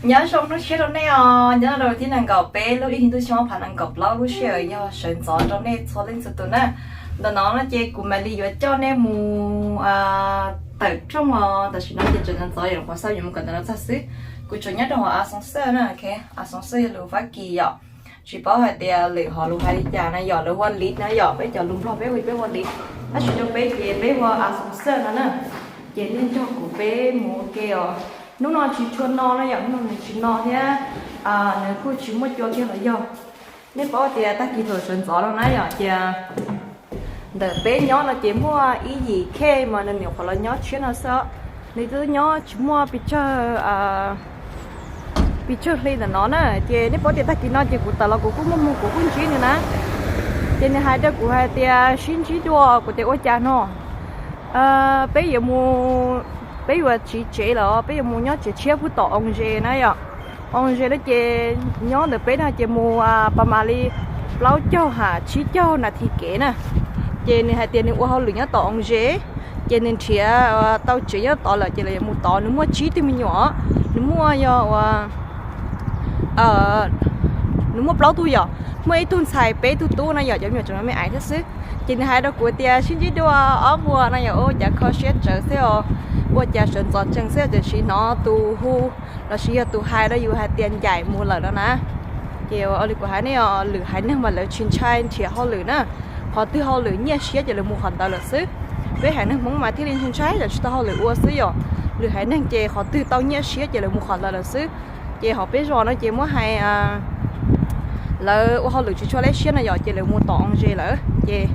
Nyob zoo hnub tshiab rau nej os, nyob rau thib nees nkaum peb lub ib hlis ntuj xyoo ob phav nees nkaum plaub lub sij hawm yog sawv ntxov rau nej txhua leej txhua tus na. Ntawm no no ces kuv mam li yuav coj nej mus tawm rooj os, tam sim no ces tseem ntxov ntxov yom, qhov xav yuav mus kom ntawm no txog xwb. Kuv tseem nyob rau hauv ascensor na, ascensor yog lus Fab Kis yom. Tsis paub hais tias lwm hauv lus hais li cas na yom, lawv hu ua lift na yom, peb cov lus Nplog peb hu, peb hu ua lift, tab sis rau peb ces peb hu ua ascensor no na. Ces nej nrog kuv peb mus ua ke os. Hnub no tsis tshua no na yom, hnub no nws tsis no thiab, nws kuj tsis muaj cua kiag los yog. Nej paub tias tag kis thaum sawv ntxov no na yom, ces ntawm peb nyob no ces muaj ib yim khej mas nws nyuam qhuav los nyob tshiab no xwb, nws twb nyob tsis muaj pes tsawg pes tsawg hli ntawm no na. Ces nej paub tias tag kis no ces kuv tawm los kuv kuj muaj moog kuv kuj ntsib nws na. Ces nws hais rau kuv hais tias sib ntsib dua, kuv tias ua cas no, peb yuav mus, peb yuav tsiv tsev lawm, peb yuav mus nyob tsev tshiab pub tom oo ze na yom. Oo ze na ces nyob ntawm peb no ces mus pas mam li plaub caug ham tsib caug nas this kev na. Ces nws hais tias nws ua hauj lwm nyob tom oo ze, ces nws nrhiav tau tsev nyob tod lawm ces lawv yuav mus tod. Nws muaj tsib tug me nyuam, nws muaj yog ua nws muaj plaub tug yom, muaj ib tug ntxhais peb tug tub na yom, cov me nyuam tseem me aiv thiab xwb. Ces nws hais rau kuv tias sib ntsib dua ob vuag no yom, ua cas kho siab tsawv xwb os, ua cas sawv ntxov tsees xwb tiam sis hnov tus hu lossis yog tus hais rau yus hais tias ncaim mus lawm no na. Ces ua li kuv hais nej os, lwm haiv neeg mas lawv tsis ntshai nrhiav hauj lwm na, qhov twg hauj lwm nyiaj siab ces lawv mus qhov ntawd lawm xwb. Peb haiv neeg Hmoob mas thiaj li ntshai ntshai yom, tsis tau hauj lwm ua xwb yom. Lwm haiv neeg ces qhov twg tau nyiaj siab ces lawv mus qhov ntawd lawm xwb. Ces hauv peb zos no ces muab hais lawv ua hauj lwm tsis tshua leb siab no yom, ces lawv mus tom oo ze lawm. Ces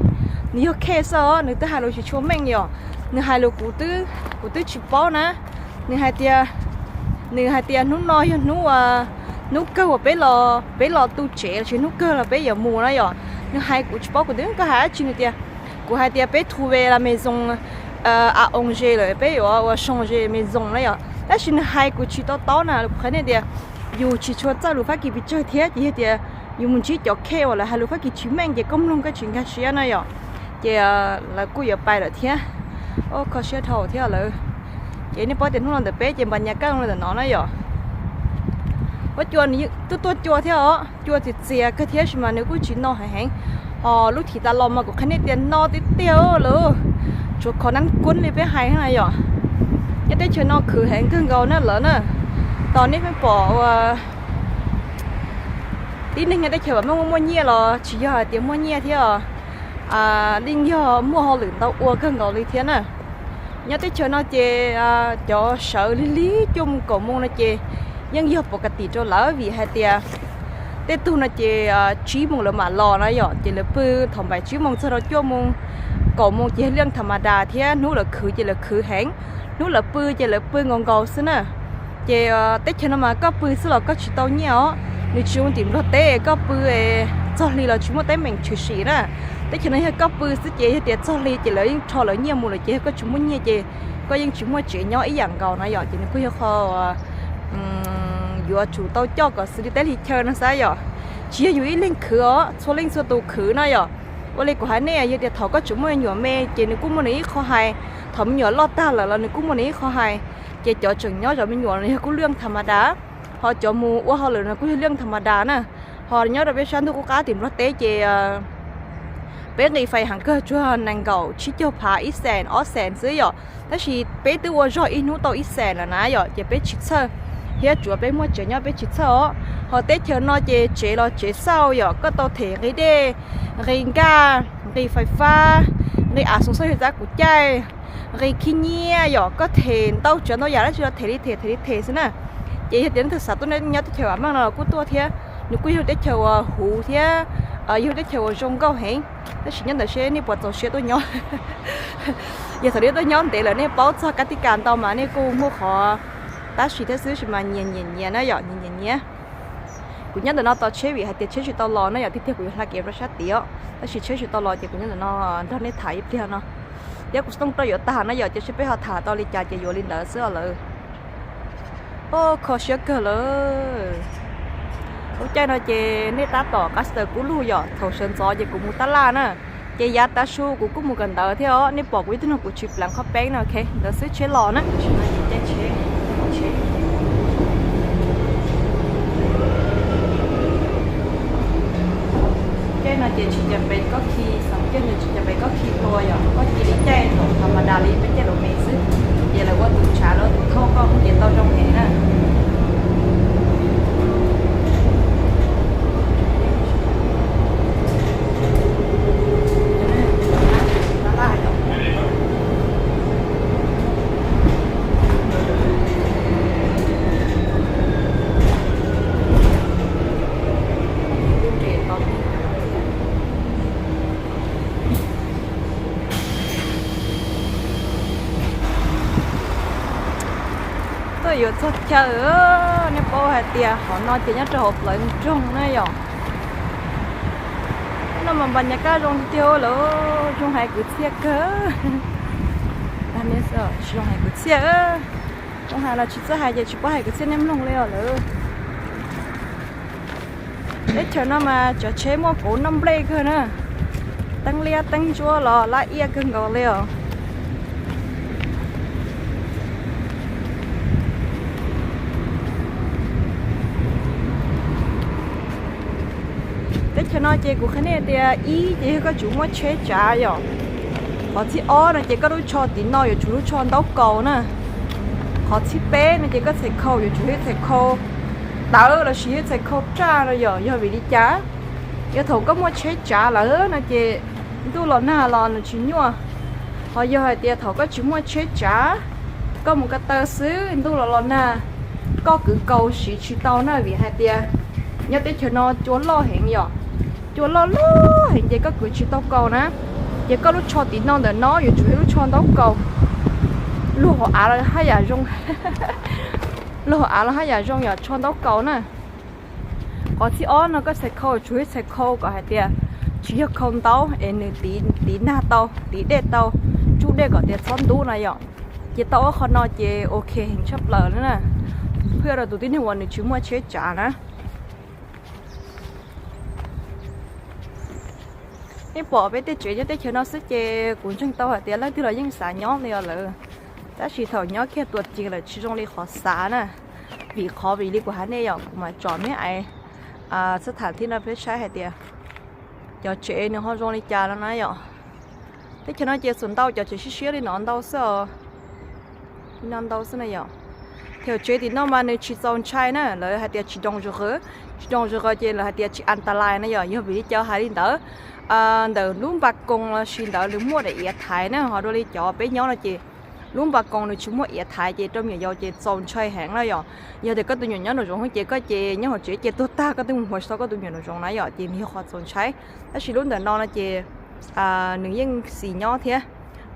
nws yog khej xwb os, nws twb hais lus tsis tshua meej yom, nws hais lus kuv twb, kuv twb tsis paub na. Nws hais tias, nws hais tias hnub no yog hnub, hnub kawg uas peb los, peb los tu tsev lossis hnub kawg los peb yuav mus na yom. Nws hais kuv tsis paub, kuv tias koj hais dab tsi? Nws tias, kuv hais tias peb thu ve la me zoo a oo ze lawm, peb yuav ua soo ze me zoo na yom. Tab sis nws hais kuv tsis to taub na, kuv qhia nej tias yus tsis tshua txawj lus Fab Kis pes tsawg thiab ces yog tias yus mus ntsib cov khej uas lawv hais lus Fab Kis tsis meej ces koj mloog koj tsis nkag siab na yom. Ces lawv kuj yuav pais lawm thiab. Kho siab dhau thiab lawm. Ces nej paub tias hnub no ntawm peb ces npas nyas kaj ntawm no na yom. Ua cua nws tuaj tuaj cua thiab os, cua txias txias kawg thiab sis mas nws kuj tsis no heev heev. Ho lub thim tas los mas kuv qhia nej tias no tiag tiag lawm, tshuav kho nab kuab li peb hais na yom. Nyob teb chaws no khwv heev kawg nkaus na lawm na. Tos nej pheej pom ua tib neeg nyob teb chaws vam meej muaj muaj nyiaj los tsis yog hais tias muaj nyiaj thiab os, yeej yog muaj hauj lwm ntau ua kawg nkaus li thiab na. Nyob teb chaws no ces cov sawv lig lig cuaj moo kaum moo no ces yeej yog pov ka tim rau lawv vim hais tias tej tug no ces tsib moo lawv mam los na yom, ces lawv pw thaum npaum tsib moo txog rau cuaj moo kaum moo ces yog liaj tham ma das thiab, hnub lawv khwv ces lawv khwv heev, hnub lawv pw ces lawv pw nkaus nkaus xwb na. Ces teb chaws no mas koj pw xwb los koj tsis tau nyiaj os, nws tsis zoo tim Nplog teb koj pw txog hli los tsis muaj teeb meem tshwm sim na. Teb chaws no yog koj pw xwb ces yog tias txog hli ces lawv yeej rho lawv nyiaj mus lawm ces yog koj tsis muaj nyiaj ces koj yeej tsis muaj tsev nyob ib yam nkaus na yom. Ces nws kuj yog qho yuav tsum tau coj kom xws li teb li chaw no xav yom. Tsis yog yus ib leeg khwv os, txhua leej txhua tus khwv no yom. Ua li kuv hais nej, yog tias thaum koj tseem muaj me nyuam me ces nws kuj muaj nws ib qho hais, thaum me nyuam loj tag lawm los nws kuj muaj nws ib qho hais. Ces cov tseem nyob zov me nyuam no yog kuj liaj tham ma das, ho cov mus ua hauj lwm no kuj yog liaj tham ma das na. Ho nyob rau peb sab ntuj qub qab tim Nplog teb ces peb nqi fais heev kawg, tsuas nees nkaum tsib caug phav, ib xees ob xees xwb yom. Tab sis peb twb ua zog ib hnub tau ib xees lawm na yom, ces peb tsis txhawj, thiab tsuav peb muaj tsev nyob peb tsis txhawj os. Ho teb chaws no ces tsev los tsev xauj yom, koj tau them nqi dej, nqi nkaj, nqi fais fab, nqi a xoos xauj yog txab kuv caij, nqi khib nyiab yom, koj them ntau tsav ntau yam dab tsi los them li them them li them xwb na. Ces yog tias nej tug xav tuaj nyob teb chaws vam meej no los kuj tuaj thiab, nws kuj yog teb chaws uas huv thiab yog teb chaws uas zoo nkauj heev. Tab sis nyob ntawm seb nej puas txaus siab tuaj nyob. Yog thaum nej tuaj nyob ntev lawm nej paub txog kab tib kas ntau mas nej kuj muaj qhov tab sis thiab xwb, sis mas nyias nyias nyias na yom, nyias nyias nyias. Kuv nyob ntawm no tos tsheb vim hais tias tsheb tsis tau los na yom, tiag tiag kuv yuav hla kev rau sab tid os, tab sis tsheb tsis tau los ces kuv nyob ntawm no nrog nej tham ib pliag no. Yog kuv xov tooj roj yuav tag na yom, ces seb peb ho tham tau li cas ces yuav li ntawd xwb os lawm. Kho siab kawg lawm. Lub caij no ces nej tab tom qab tawm kub lug yom, thaum sawv ntxov ces kuv mus tab laj na, ces yav tav su kuv kuj mus kawm ntawv thiab os. Nej pom kuv ib tug no kuv tsis pleev qhov peeb no, ntawd xwb tsheb los na. No ces tsis cam pem koj khi, xav kiag nws tsis cam pem koj khi tua yom, koj khi li caij thaum tha ma das li peb caij lus me xwb, ces lawv ua tus tshav lawv tus thauj koj ces tau zoo heev na. Tuaj yuav txog chaw, nej paub hais tias qhov no ces nyob rau hauv plawv nroog na yom. No mas npas nyas kaj zoo tiag tiag lawm, zoo hais kwv txhiaj kawg. Tsis zoo hais kwv txhiaj, zoo hais los tsis txawj hais ces tsis paub hais kwv txhiaj nej mloog li os lawm. Teb chaws no mas cov tsheb muaj kauv noj nplej kawg na. Teeb liab teeb ntsuab los laj iaj kawg nkaus li os. Teb chaws no ces kuv qhia nej tias ib ces yog koj tsum muaj tsheb tsav yom. Qhov thib ob no ces koj lub tsho tim no yuav tsum lub tsho ntaub kaus na. Qhov thib peb no ces koj txhais khau yuav tsum yog txhais khau tawv los sis yog txhais khau raj no yom. Yog vim li cas? Yog thaum koj muaj tsheb tsav lawm no ces ntuj los nag los nws tsis nyuaj. Ho yog hais tias thaum koj tsis muaj tsheb tsav, koj mus ko taw xwb ntuj los los nag, koj kwv kaus siv tsis tau na vim hais tias nyob teb chaws no cua loj heev yom. Cua loj loj heev ces koj kwv tsis tau kaus na. Ces koj lub tsho tim no ntawm no yuav tsum yog lub tsho ntaub kaus. Luag hauv av los haj yam zoo, luag hauv av los haj yam zoo yom, tsho ntaub kaus na. Qhov thib ob no koj txhais khau yuav tsum yog txhais khau kom hais tias tsis yog khau ntaub es nws tiv nag tau, tiv dej tau, tsuj dej kom tias txhob ntub na yom. Ces tau ob qho no ces ok heev tshaj plaws na. Pheej rau tus tib neeg uas nws tsis muaj tsheb tsav na. Nej pom peb tej tsev nyob teb chaws no xwb ces kuv ntseeg tau hais tias leej twg los yeej xav nyob li os lawm. Tab sis thaum nyob kiag tuam cees lawm tsis zoo li qhov xav na. Vim qhov vim li kuv hais nej yom, kuv mam tsom nej ais xab tham thib no peb saib hais tias cov tsev nws ho zoo li cas no na yom. Teb chaws no ces xum ntau cov tsev siab siab li no ntau xwb os. Li no ntau xwb na yom. Thiab tsev tim no mas nws tsis txaus ntshai na, lawv hais tias tsis doos zog, tsis doos zog ces lawv hais tias tsis an ta lais na yom. Yog vim li cas hais li ntawd? Ntawm lub npas koos los sis ntawd nws muaj daim iav thaiv na, ho dua li cov peb nyob no ces lub npas koos nws tsis muaj iav thaiv ces rau me nyuam yaus ces txaus ntshai heev na yom. Yog tias koj tus me nyuam nyob nraum zoov ces koj ces nyob hauv tsev ces tuag tag koj twb mus hu tsis tau koj tus me nyuam nraum zoov na yom, ces nws yog qhov txaus ntshai. Tab sis lub ntawm no no ces nws yeej xis nyob thiab.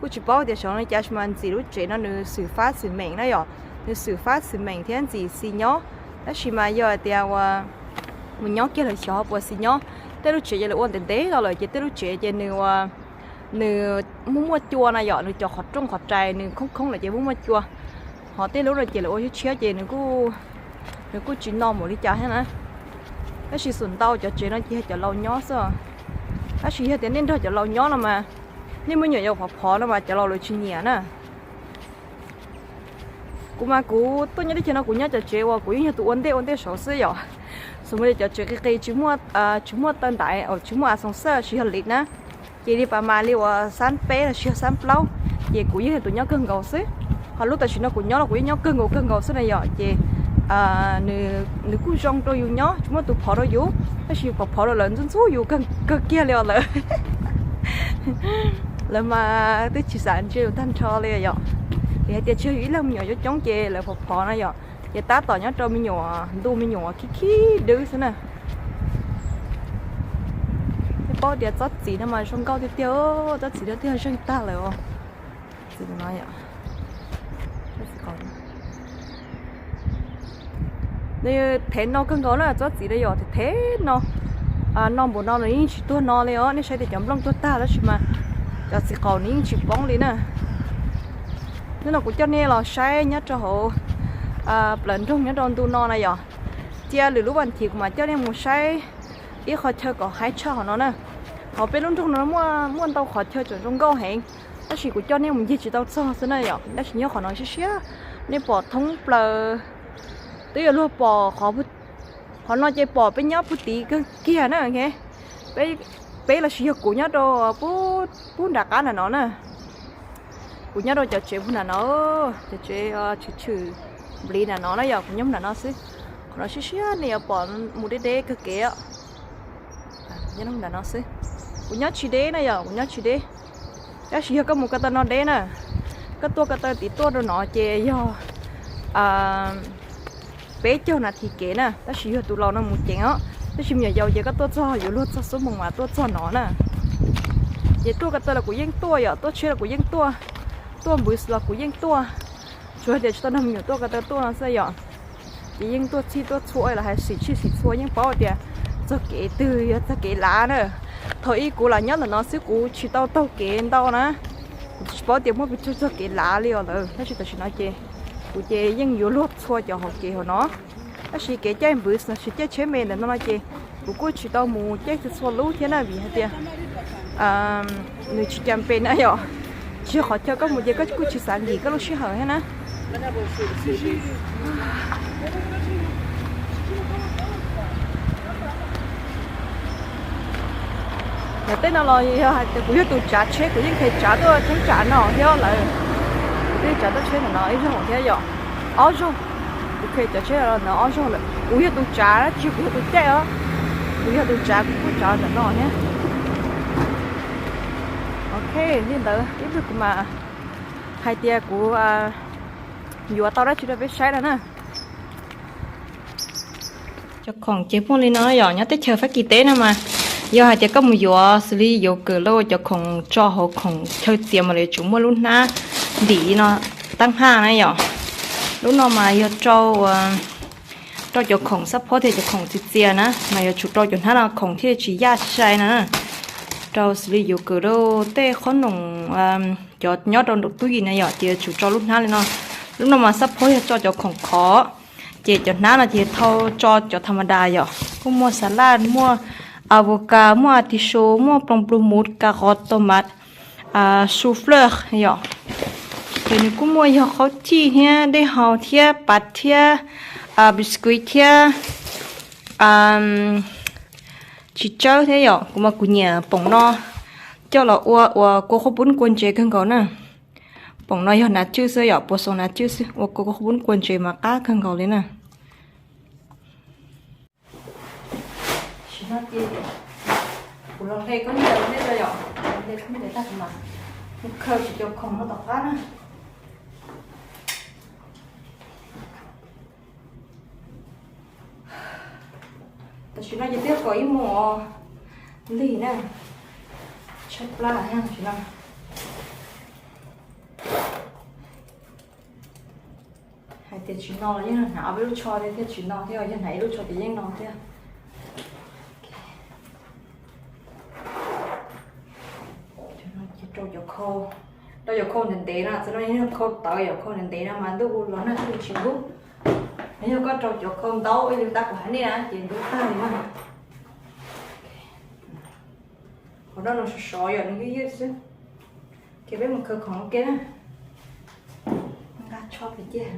Kuj tsis paub tias xyov li cas mas ntxim lub tsev no nws xwm fab xwm meem na yom, nws xwm fab xwm meem thiab ntxim xis nyob. Tab sis mas yog hais tias uas mus nyob kiag lawm xyov puas xis nyob. Tej lub tsev ces lawv ua ntev ntev los lawm ces tej lub tsev ces nws ua nws muaj muaj cua na yom, nws cov qhov rooj qhov rais nws khoob khoob lawm ces muaj muaj cua. Ho tej lub no ces lawv ua tshiab tshiab ces nws kuj tsis no npaum li cas thiab na. Tab sis xum ntau cov tsev no ces yog cov laus nyob xwb. Tab sis yog tias nej nrog cov laus nyob no mas, nej muaj me nyuam yaus phov phov no mas cov laus lawv tsis nyiam na. Kuv mas kuv tuaj nyob teb chaws no kuv nyob cov tsev uas kuv yeej yog tus ua ntej ua ntej saud xwb yom. Xws li cov tsev qis qis tsis muaj, tsis muaj taw ntaiv, tsis muaj a xoos xaj los sis yog lis na, ces li pas mas li uas xab peb los sis yog xab plaub, ces kuv yeej yog tus nyob kawg nkaus xwb. Ho lub tam sim no kuv nyob los kuv yeej nyob kawg nkaus kawg nkaus xwb na yom, ces nws kuj zoo rau yus nyob tsis muaj tus phov rau yus, tab sis phov phov rau lawv ntxub ntxub yus kawg kiag li os lawm. Lawv mas twb tsis xav ntsia yus tag nrho li yom. Vim hais tias tsis yog yus ib leeg me nyuam coob coob ces lawv phov phov na yom, ces tab tom nyob rau me nyuam ntu me nyuam khib khib dwb xwb na. Thiab paub tias tsob txiv no mas zoo nkauj tiag tiag, tsob txiv no twb yog zeeg tag lawm os. Nws thev no kawg nkaus na, tsob txiv no yom, thev thev no, no npaum no nws yeej tsis tuag no li os. Nej saib tias cov nplooj tuag tag tab sis mas cov txiv qaum nws yeej tsis poob li na. Hnub no kuv coj nej los saib nyob rau hauv plawv nroog nyob rau ntu no na yom. Cia lwm lub vas thiv kuv mam coj nej mus saib ib qhov chaw kom haib tshaj qhov no na. Hauv peb lub nroog no muaj ntau qhov chaw tseem zoo nkauj heev, tab sis kuv coj nej mus ncig tsis tau txog xwb na yom. Tab sis nyob qhov no siab siab, nej pom thoob plaws, twb yuav luag pom qhov no ces pom peb nyob puag tid kawg kiag na. Peb peb los sis yog kuv nyob rau pub nram qab nram no na. Kuv nyob rau cov tsev puag nram no, cov tsev tshwm tshwm npliv nram no na yom, kuv nyob nram no xwb. Qhov no siab siab nej yuav pom mus deb deb kawg kev. Nram no xwb. Kuv nyob tsis deb na yom, kuv nyob tsis deb. Tab sis yog koj mus ko taw no deb na, koj tuaj ko taw tim tuaj rau no ces yog peb caug nas this kev na, tab sis yog tus laus no mus ceev os, tab sis me nyuam yaus ces koj tuaj txog yuav luag txog xuab moos mas tuaj txog no na. Ces tuaj ko taw los kuv yeej tuaj yom, tuaj tsheb los kuv yeej tuaj, tuaj npws los kuv yeej tuaj, tsuas hais tias tsis tau nrog me nyuam tuaj ko taw tuaj no xwb yom. Ces yeej tuaj txhij tuaj txhua los hais xim txhij xim txhua, yeej paub tias txog kev twg yog txog kev lav na. Thaum ub kuv los nyob ntawm no xwb kuv tsis tau taug kev ntau na, kuv tsis paub tias muaj pes tsawg txog kev lav li os lawm, tab sis tam sim no ces kuv ces yeej yuav luag txhua cov hauv kev hauv no. Tab sis kev caij npws los sis caij tsheb me ntawm no no ces kuv kuj tsis tau mus caij txhua txhua lub thiab na, vim hais tias nws tsis cas pes na yom. Tsis yog qhov chaw koj mus ces koj kuj tsis xav nkim koj lub sij hawm thiab na. Yog tej no los yog hais tias kuv yog tus tsav tsheb kuv yeej kheev tsav tuaj cheeb tsam no thiab lawm. Kuv twb tsav tuaj tsheb ntawm no ib zaug thiab yom, ob zaug. Kuv kheev tsav tsheb no ob zaug lawm, kuv yog tus tsav tsis yog kuv yog tus caij os. Kuv yog tus tsav kuv kuj tsav ntawm no thiab. Ok, li ntawd ib pliag kuv mam hais tias kuv yuav tau dab tsi rau peb saib no na. Cov khoom ces muaj li no yom, nyob teb chaws Fab Kis teb no mas yog hais tias koj mus yuav xws li yuav kawm lauj, cov khoom tso hauv khoom chaw txias mas lawv yuav tsum muaj lub hnab ntim no, tab haj na yom. Lub no mas yog rau, rau cov khoom xab phob thiab cov khoom txias txias na, mas yuav tsum rau cov hnab no khoom thiaj tsis yaj sai na. Rau xws li yuav kawm lauj, tej qhob noom, cov nyob rau nraum tub yim na yom, ces yuav tsum rau lub hnab li no. Lub no mas xab phob yog tso cov khoom khov, ces cov hnab no ces thau tso cov tha ma das yom. Kuj muaj xas laj, muaj avocado, muaj artichaut, muaj ploos plu mus, kas qos, tau mas, su fleur yom. Ces nws kuj muaj yog qhaub cij thiab dej haus thiab pas thiab biscuit thiab tsis tsawb thiab yom. Kuv mas kuv nyiam poom no coj los ua ua kua qhuab pub kua ntses kawg nkaus na. Poom no yog nas cwj xwb yom, puas xoos nas cwj xwb, ua kua qhuab pub kua ntses mas qab kawg nkaus li na. Tam sim no ces kuv los hle khaub ncaws nej tso yom, hle khaub ncaws tag kuv mam mus khaws kuv cov khoom no tom qab na. Tam sim no ces twb yog kaum ib moos lig na, tshaib plab tam sim no. Hais tias tsis no los yeej hnav ob peb lub tsho thiab, thiaj tsis no thiab, yog hnav ib lub tsho ces yeej no thiab. Rau cov khau, rau cov khau ntev ntev na, txawm no yog khau tawv, yog khau ntev ntev no mas ntuj los nag kuj tsis ntub. Yog koj rau cov khau ntaub ib li tab kuv hais nej na ces ntub tag li na. Qhov no sov sov yom, nws ywj ywj xwb. Ces peb mus khaws khoom ua ke na. Nqa tsho pem cia.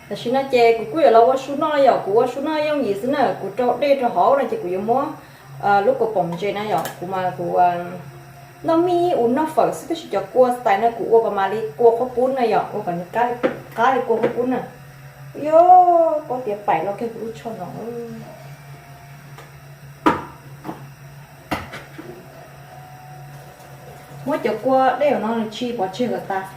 Tam sim no ces kuv kuj yuav los ua su noj yom, kuv ua su noj yooj yim xwb na, kuv rau dej rau hauv no ces kuv yuav muab lub kaus poom ntses na yom, kuv mas kuv noj mij ua noj fawm xwb tab sis cov kua style no kuv ua pas mas li kua qhuab pub na yom, ua kom nws qab li kua qhuab pub na. Yog pob tiav paim los kiag kuv lub tsho no. Muab cov kua dej no nws tsis pov tseg kom tas.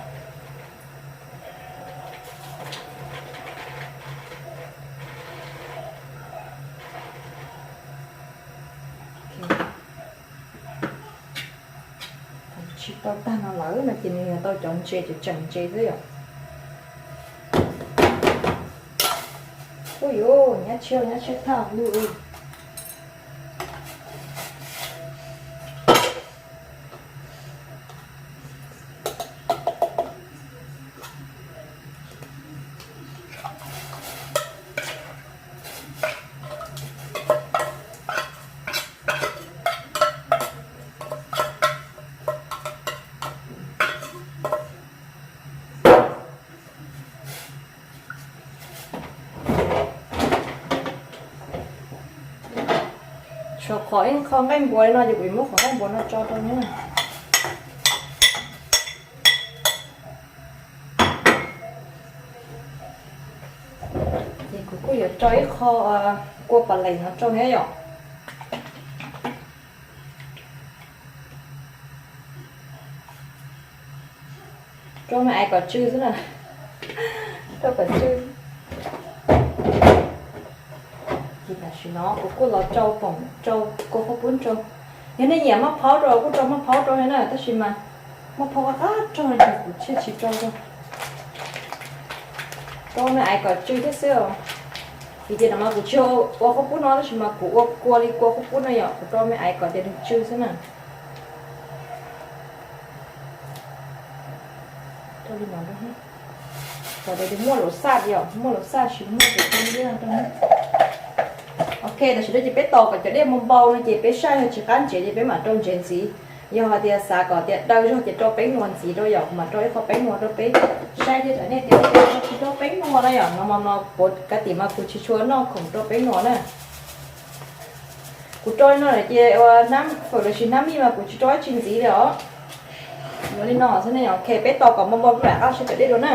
Tsis tau tag no lawm no ces nws yog tau cov ntses tseem tseem ntses xwb yom. Ui yuav nyab tshiab nyab tshiab thaj lug. Qhov ib qho nqaij npua li no ces kuv yuav muab qhov nqaij npua no tso rau na. Ces kuv kuj yuav tso ib qho kua pas lees no rau thiab yom. Rau me ais kom tsw xwb na. Rau kom tsw. Ces tam sim no kuv kuj los rau poom rau kua qhob pub rau. Yog nej nyiam maj phaub rau kuj rau maj phaub rau thiab na, tab sis mas maj phaub qab qab rau ces kuv thiaj tsis rau rau. Rau me ais kom tsw thiab xwb os. Vim tias no mas kuv tsis ua qhob pub no tab sis mas kuv ua kua li kua qhob pub no yom, kuv rau me ais kom tias nws tsw xwb na. Rau li no rau, kom tias muaj lus xaj yom, muaj lus xaj tsis muaj ces rau li no rau. Ok, tam sim no ces peb tos kom cov dej npau npau no ces peb saib yog tsis qab ntsev ces peb mam rau ntsev ntxiv. Yog hais tias xav kom tias daw zog ces rau peeb nuas ntxiv rau yom, kuv mam rau ib qho peeb nuas rau peb saib thiab tsam nej tias tsis rau peeb nuas na yom, no mas no puav kab tim mas kuv tsis tshua noj khoom rau peeb nuas na. Kuv rau li no lawm ces ua hnab fawm los sis hnab mij mas kuv tsis rau dab tsi ntxiv li os. Yuav li no xwb ne, ok, peb tos kom npau npau peb mam qab saib cov dej dua na.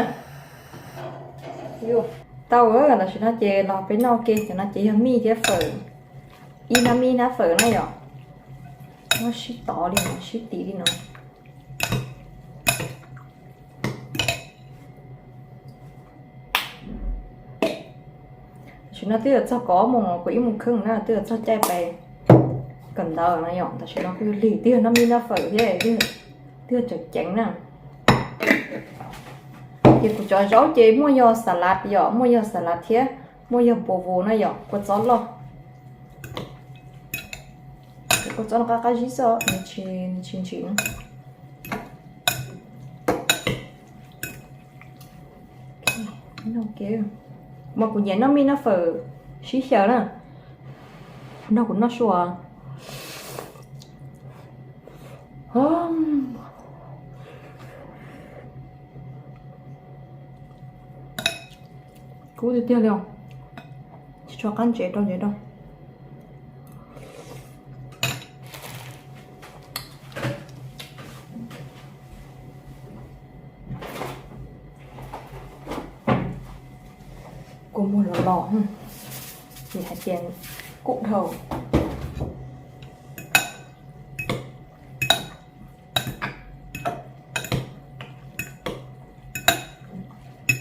Tau, tam sim no ces los peb noj ke, cov no ces yog mij thiab fawm, ib hnab mij hnab fawm na yom. Muab sib tov li no, sib tim li no. Tam sim no twb yuav txog kaum ob moos, kaum ib moos kheej na, twb yuav txog caij pais kawm ntawv no yom. Tam sim no kuj lig, twb yog hnab mij hnab fawm thiab, twb yog tseem ceev na. Ces kuv cov zaub ces muaj yog xas lav yom, muaj yog xas lav thiab muaj yog npua vus na yom, kua txob loj. Kua txob no qab qab zib xwb, nws tsis ntsim na. Mas kuv nyiam noj mij noj fawm sib xyaw na. Nrog kuv noj sua. Kub tiag tiag li os. Tsis tshua qab ntsev rau ntsev rau. Kua muag los los, vim hais tias kub dhau.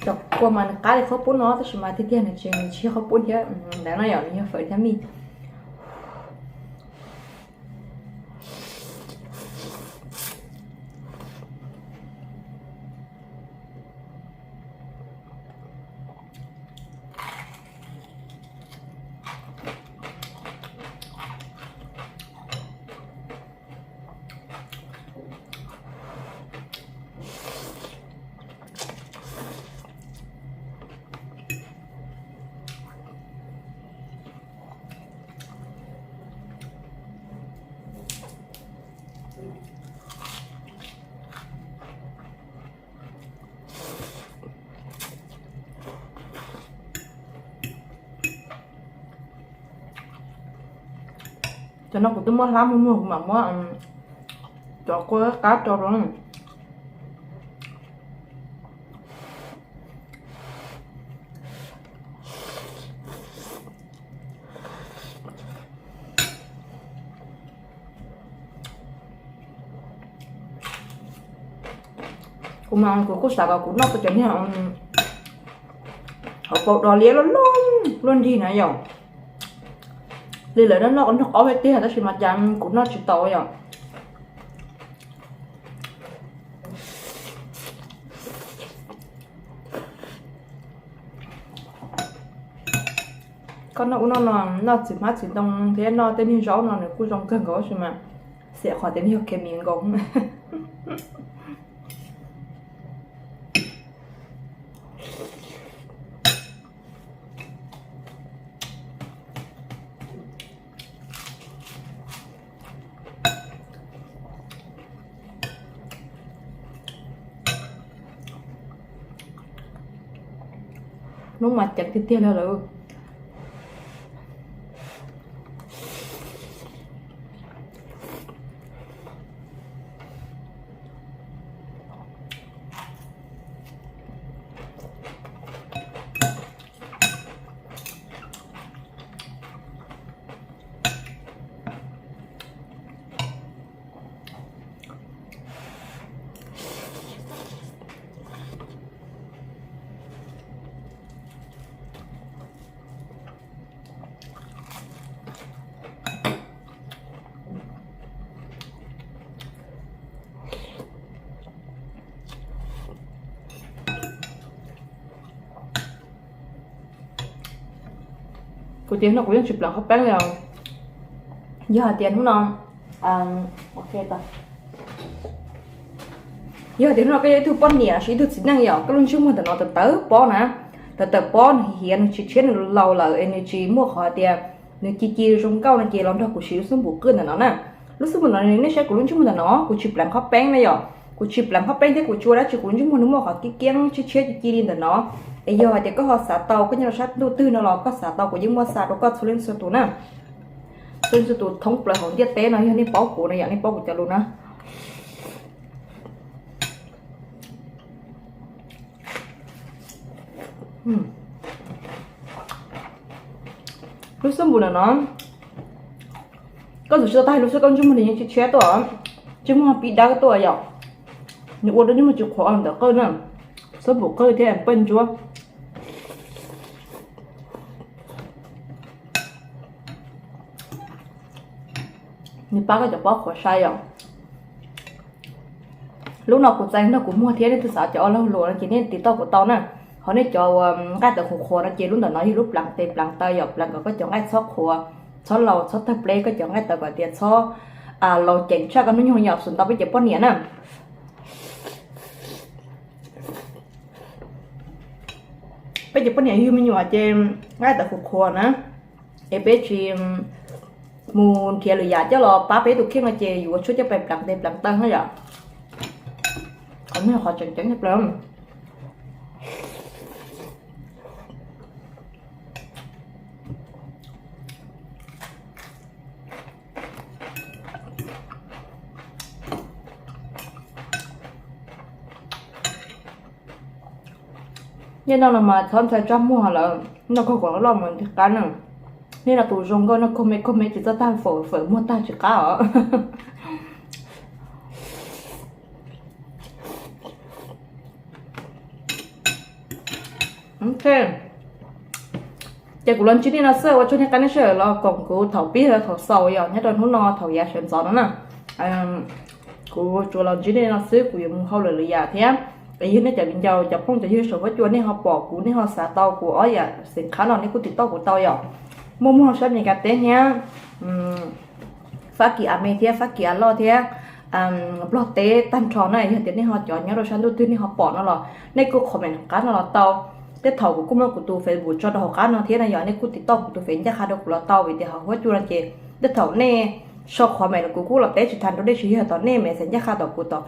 Cov kua mas nws qab li qhob pub no tab sis mas tiag tiag nws tsis, nws tsis yog qhob pub thiab ntawd no yom, nws yog fawm thiab mij. Cov no kuv twb muab hlab muag muag kuv mam muab cov kua qab rau rau. Kuv mas kuv kuj xav kom kuv noj tau cov niag hauv paus dos liab loj loj luaj nrig na yom. Li lawv noj noj nrog qaub thiab tiag tab sis mas cas kuv noj tsis tau yom. Koj noj ub noj no, noj txiv hmab txiv ntoo thiab noj tej niag zaub no nws kuj zoo kawg nkaus tab sis mas xiam qhov tias nws yog khes mis nkaus. Hnub mas ceev tiag tiag li lawm. Tias no kuv yeej tsis pleev qhov peeb li. Yog hais tias hnub no, yog hais tias hnub no koj yog ib tug poj niam los sis ib tug txiv neej yom, koj lub ntsej muag ntawm no tawm tawm pob na, tawm tawm pob, nws hiav, nws tsis tshiab, nws laus lawm es nws tsis muaj qhov hais tias nws ci ci zoo nkauj no ces los nrog kuv siv lub xab npum qwj ntawm no na. Lub xab npum no nej saib kuv lub ntsej muag ntawm no, kuv tsis pleev qhov peeb na yom, kuv tsis pleev qhov peeb thiab kuv tsis ua dab tsi, kuv lub ntsej muag nws muaj qhov kiab kiab tshiab tshiab ci ci li ntawm no. Es yog hais tias koj ho xav tau, koj nyob rau sab ntuj twg no los koj xav tau kuv yeej muaj xa rau koj txhua leej txhua tus na. Txhua leej txhua tus thoob plaws hauv ntiaj teb no yog nej paub kuv no yom, nej paub kuv cov lus na. Lub xab npum ntawm no, koj txawm siv tau tag lub xwb koj ntsej muag nws yeej tshiab tshiab tuaj, ntsej muag pib dawb tuaj yom. Nws ua rau ntsej muag tsis qhuav ntawm qwj na, xab npum qwj thiab pawj ntsuab. Nws pab koj cov pob qhuav sai yom. Lub no kuv txais nrog kuv muag thiab, nej twg xav cov ua laug luam no ces nej tiv tauj kuv tau na. Ho nej cov uas nqaij tawv qhuav qhuav no ces lub ntawm no yog lub pleev tes pleev taw yom, pleev kom koj cov nqaij txhob qhuav, txhob laus, txhob tawg pleb, koj cov nqaij tawv kom tias txhob laus ceev tshaj koj hnub nyoog yom, xum ntau peb cov poj niam na. Peb cov poj niam yug me nyuam ces nqaij tawv qhuav qhuav na, es peb tsis mus nrhiav lwm yam coj los pab peb tus kheej no ces yuav tshuaj coj pais pleev tes pleev taw na yom. Qhov no yog qhov tseem ceeb tshaj plaws. Nyiaj noj no mas txhob ntshai txaj muag lawm, noj kawg kom loj mus nti qab na. Nej no tus zoo nkauj noj kawg me kawg me tsis txawj tag fawm, fawm muag tag tsis qab os. Ces kuv los ntsib nej no xwb, ua tsaug nej qab nej sawv daws los koom kuv thaum pib thaum xaus yom, nyob rau hnub no thaum yav sawv ntxov no na. Kuv tsuas los ntsib nej no xwb, kuv yuav mus hauj lwm lwm yam thiab. Es yog nej cov viv ncaus cov phooj cov ywg saum huab cua nej ho pom kuv, nej ho xav tau kuv ob yam xeem qhab no nej kuj tiv tauj kuv tau yom. Muaj muag sab Amelikas teb thiab, Fab Kis a me thiab Fab Kis a loj thiab Nplog teb tag nrho na. Yog tias nej ho cov nyob rau sab ntuj twg nej ho pom no los nej kuj comment qab no los tau. Tej thaum kuv kuj muab kuv tus Facebook tso rau hauv qab no thiab na yom, nej kuj tiv tauj kuv tus Face ncaj qha rau kuv los tau, vim tias hauv huab cua no ces tej thaum nej sau comment kuv kuj los teb tsis tag rau nej, tsis yog tom nej Messenger ncaj qha tom kuv tom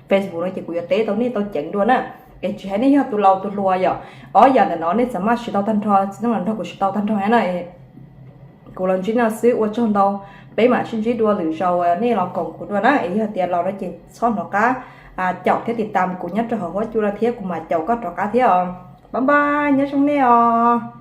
Facebook no ces kuv yuav teb tau nej tau ceev dua na. Es tsis hais nej yog tus laus tus hluas yom, ob yam ntawm no nej txawm maj siv tau tag nrho, txiv neej los nrog kuv siv tau tag nrho thiab na. Kuv los ntsib nej no xwb, ua tsaug ntau, peb mam sib ntsib dua lwm zaus nej los koom kuv dua na. Es yog tias laus no ces txhob hnov qab caum thiab tiv tam kuv nyob rau hauv huab cua no thiab kuv mam caum koj rov qab thiab os. Bye bye, nyob zoo nej os.